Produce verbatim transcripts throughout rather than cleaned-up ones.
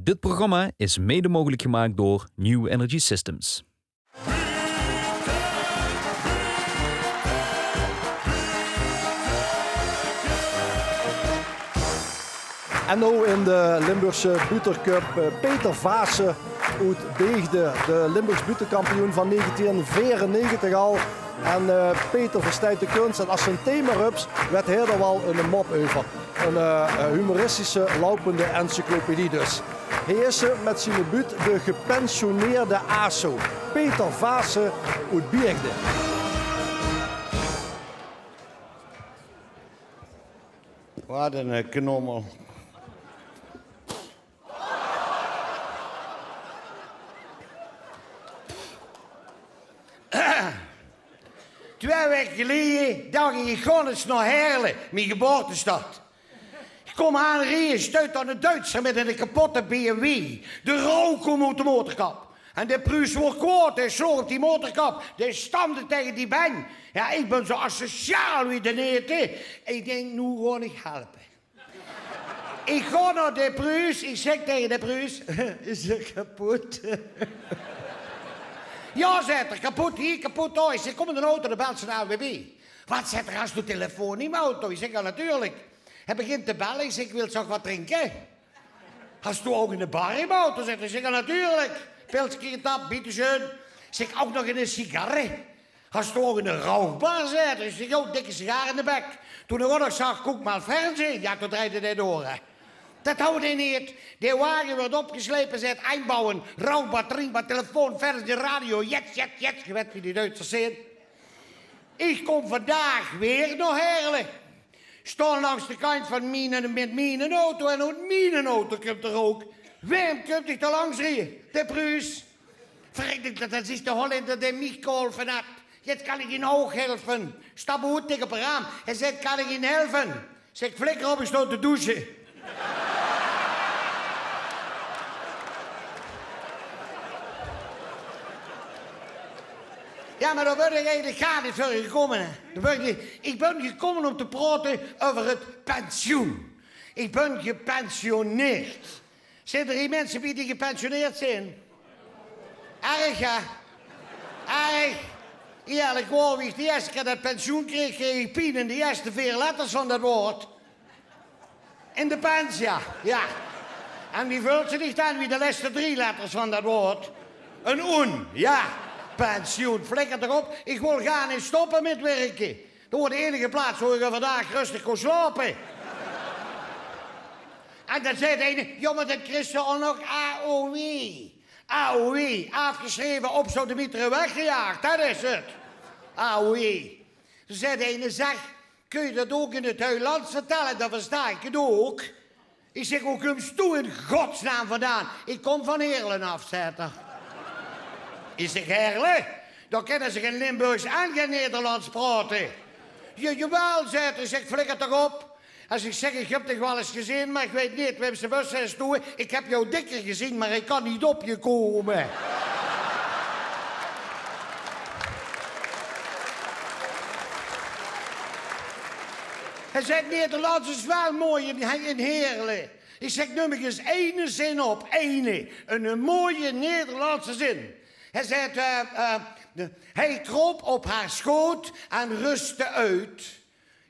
Dit programma is mede mogelijk gemaakt door New Energy Systems. En now in de Limburgse Buutecup, eh, Peter Vaassen oet Beegde, de Limburgs buuttekampioen van negentien veerennegentig al. En, eh, Peter versteit de kuns en as se 'm thema rups, wet hae d'r waal 'n mop euver. 'n, eh, humoristische lopende encyclopedie dus. Hae is, eh, mit zien buut de gepensioneerde aso, Peter Vaassen oet Beegde. Wat 'n, eh, knommel. Twieë waeke geleje dach ich, ich gaon ins nao Heerle, mien geboortestad. Ich kóm aanrieje, stuut dao 'ne Duitser mit 'ne kapotte B M W. De rouk koom oet de motorkap. En de Pruus woort kwaod, hae sloog op die motorkap, dae stamde taenge die benj. Jao, ich bön zoe asociaal wie de neet, hè. Ich dink, noe gaon ich helpe. Ich gaon nao de Pruus, ich zèk taenge de Pruus: "Is 'r kapoet?" "Jao," zaet 'r, "kapoet hie, kapoet dao." Ich zèk: "Kóm in d'n auto, dan bels se de A N W B." "Wat," zaet 'r, "has doe telefoon in d'n auto?" Ich zèk: "Jao, natuurlik." Hae begint te belle, ich zèk: "Wils se ouch wat drinke? Has doe ouch 'ne bar in d'n auto?" Zaet 'r. Ich zèk: "Jao, natuurlik." Pilske getap, bitteschön. Ich zèk: "Ouch nog 'ne sigaar?" "Has doe ouch 'ne roukbar?" zaet 'r. Ich zèk: "Jao, dikke sigaar in de bek." Toen ich ouch nog zag: "Koek mer fernsehen." Jao, toen drejde dae door, hè. Det hou dae neet. De wage wuuert opgeslepe, zaet: "Einbauen, roukbar, drinkbar, telefoon, fernsehen, radio, jets, jets, jets." Ge wet wie die Duitsers zeen. Ich kóm vandaag weer nao Heerle. Staon langs de kantj van miene, mit miene auto en oet miene auto kump de rouk. Wae kump dich dao langs rieje? De Pruus. Verrek, det, det is de Hollender dae mich geholpe haet. Jetzt kann ich Ihnen auch helfen. Stap oet, tik op 't raam. Hae zaet: "Kan ich Ihnen helfen?" Zèk: "Flikker op, ich staon te douche." Jao, mer dao bön ich eigelik gaar neet veur gekómme, hè. Dao bön ich, ich bön gekómme óm te praote euver 't pensioen. Ich bön gepensioneerd. Zeen d'r hie minse bie die gepensioneerd zeen? Erg, hè? Erg. Ierlik waor, wie ich de ierste kier det pensioen kreeg, kreeg ich pien in de ierste veer letters van det waord. In de pens, jao. Jao. En wie veult ze dich dan? Wie de lèste drie letters van det waord. Ein oen, jao. Pensioen, flikker toch op. Ich wol gaar neet stoppe mit wirke. Det waor de einige plaats wo ich euverdaag rustig kós slaope. En dan zaet eine: "Jao, mer dan kriegs se ouch nog A O W." A O W, aafgesjreve, op sodemietere, weggejaag, det is 't. A O W. Toen zaet eine: "Zèk, kóns se det ouch in 't Huilands vertèlle, dan verstaon ich 't ouch." Ich zèk: "Wo kums doe in godsnaam vandaan?" "Ich kóm van Heerle aaf," zaet 'r. Ich zèk: "Heerle? Dao kinne ze gein Limburgs en gein Nederlands praote." "Jao, jawaal," zaet 'r. Ich zèk: "Flikker toch op." Es ich zèk: "Ich höb dich waal ins gezeen, mer ich weit neet wae se bös," zaet 'r: "Ich höb dich dikker gezeen, mer ich kan neet op dich kómme." Hae zaet: "Nederlands is waal mooi in, in Heerle." Ich zèk: "Num mich ins eine zin op, eine, eine mooie Nederlandse zin." Hae zaet, eh, eh, de: "Hij kroop op haar schoot en rustte uit."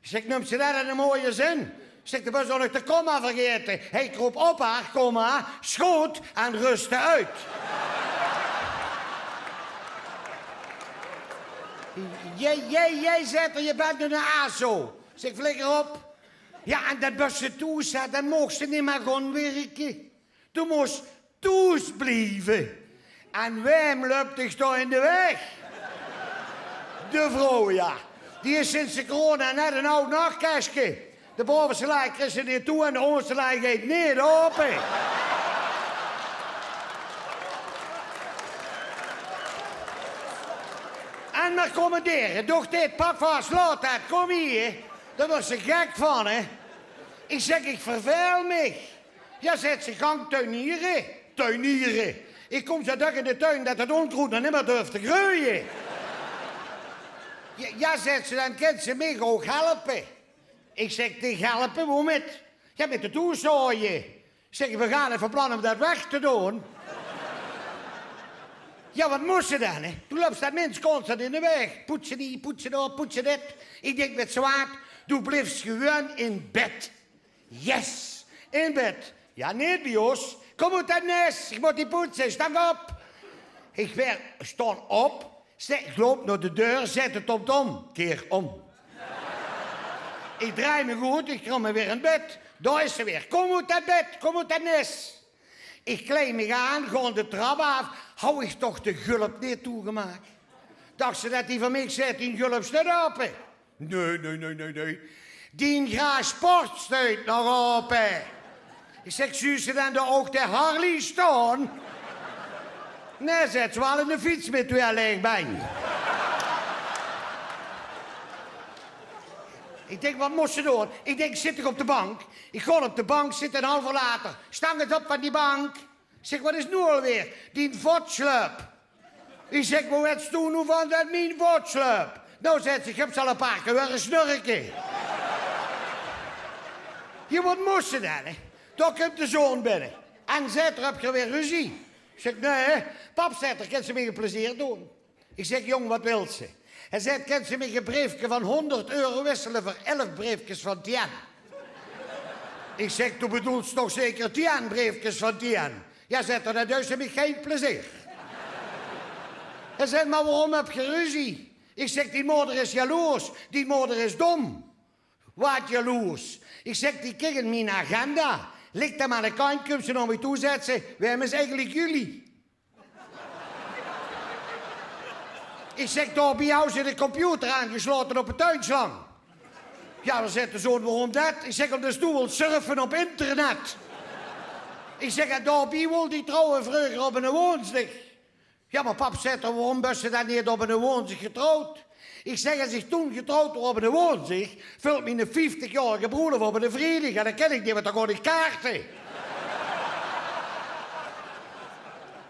Ich zèk: "Nums se det eine mooie zin?" Ich zèk: "De bös ouch nog de komma vergaete. Hij kroop op haar, komma, schoot en rustte uit." "Jao, jao, jao," zaet 'r, "doe bös eine aso." Ich zèk: "Flikker op." "Jao, en dan bös se thoes, hè, dan moogs se neet mieë gaon wirke. Doe mós thoes blieve." "En wae löp dich dao in de waeg?" "De vrouw, jao. Die haet sinds de corona net ein aw nachkèske. De baoveste laaj krieg ze neet toe en de óngerste laaj geit neet ope." "En mer commandere, doch dit, pak vas, laot det, kóm hie. Dao weurs se gek van, hè." Ich zèk: "Ich verveel mich." "Jao," zaet ze, "gank tuiniere." "Tuiniere? Ich kóm zoe dök in de tuin det 't ónkroed nog nimmer durf te greuje." "Jao," zaet ze, "dan kins se mich ouch helpe." Ich zèk: "Dich helpe? Womit?" "Jao, mit 't hoes aoje." Zèk ich: "Veer gaon effe van plan óm det weg te doon." Jao, waat mós se dan, hè? Doe löps det mins constant in de waeg. Poets se die, poets se dao, poets se dit. Ich dink: "Wèts se waat, doe bliefs gewoon in bed." Yes, in bed. "Jao, neet bie ós. Kóm oet det nes, ich mót dich poetse, stang op." Ich weer, staon op, zèt, ich loup nao de deur, zèt de tomtom, keer óm. Ich draai mich oet, ich kruup weer in bed. Dao is ze weer. "Kóm oet det bed, kóm oet det nes." Ich kleid mich aan, gaon de trap aaf, haw ich toch de gulp neet toegemaak. Dachs se det die van mich zaet: "Dien gulp steit aope"? "Nae, nae, nae, nae, nae. Dien garage poort steit nog aope." Ich zèk: "Zuus se dan dao ouch de Harley staon?" "Nae," zaet ze, "waal eine fiets mit twieë laeg benj." Ich dink: "Waat mós se doon?" Ich dink: "Zit ich op de bank?" Ich gaon op de bank zitte, ein haaf oor later. Stang ins op van die bank. Ich zèk: "Waat is noe alweer?" "Dien votsjlöp." Ich zèk: "Woo wèts doe noe van det mien votsjlöp?" "Noe," zaet ze, "ich höb ze al ein paar keer huuere snurke." Jao, waat mós se dan, hè? Dao kump de zoon binne. "En," zaet 'r, "höb geer weer ruzie?" Ich zèk: "Nae." "Pap," zaet 'r, "kins se mich ein plezeer doon?" Ich zèk: "Jóng, waat wils se?" Hae zaet: "Kins se mich ein breefke van hónderd euro wissele veur elf breefkes van tien?" Ich zèk: "Doe bedoels toch zeker tien breefkes van tien?" "Jao," zaet 'r, "dan duis se mich gein plezeer." Hae zaet: "Mer waoróm höb geer ruzie?" Ich zèk: "Dien moder is jaloers, dien moder is dóm." "Waat jaloers?" Ich zèk: "Die kint mien agenda. Lik 'm aan de kantj, kump ze nao mich toe, zaet ze: 'Wae is eigelik Julie?'" Ich zèk: "Daobie haw ze de computer aangesjlaote op de tuinslang." "Jao," zaet de zoon, "waoróm det?" Ich zèk: "Ómdet doe wils surfe op internet." Ich zèk: "En daobie wol die trouwe vreuger op eine woonsdig." "Jao, mer pap," zaet 'r, "waoróm bös se dan neet op eine woonsdig getrouwd?" Ich zèk: "Es ich toen getrouwd waor op eine woonsdig, vèlt miene vieftigjaorige broelof op eine vriedig en dan kin ich die toch gaar neet kaarte." Ich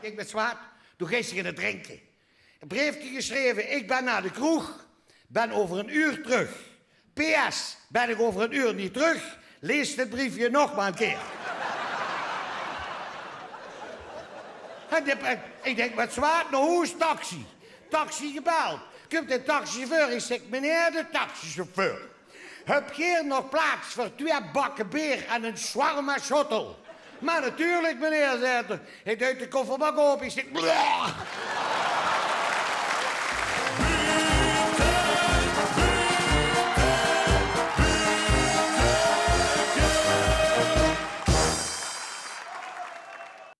dink: "Wèts se waat, doe geis dich aan 't drinke." Ein breefke gesjreve: "Ich bön nao de kroeg, bön euver ein oor trök. P S, bön ich euver ein oor neet trök, lees dit breefke nog mer ein kier." En de, en ich dink: "Wèts se waat, nao hoes, taxi." Taxi gebeld. Kump de taxisjauffeur, ich zèk: "Meneer de taxisjauffeur, höb geer nog plaats veur twieë bakke beer en ein shawarma-shuttle?" "Mer natuurlik, meneer," zaet 'r. Hae deit de kofferbak aope, ich zèk: "Bleh."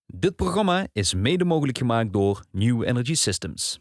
Dit programma is mede mogelijk gemaakt door New Energy Systems.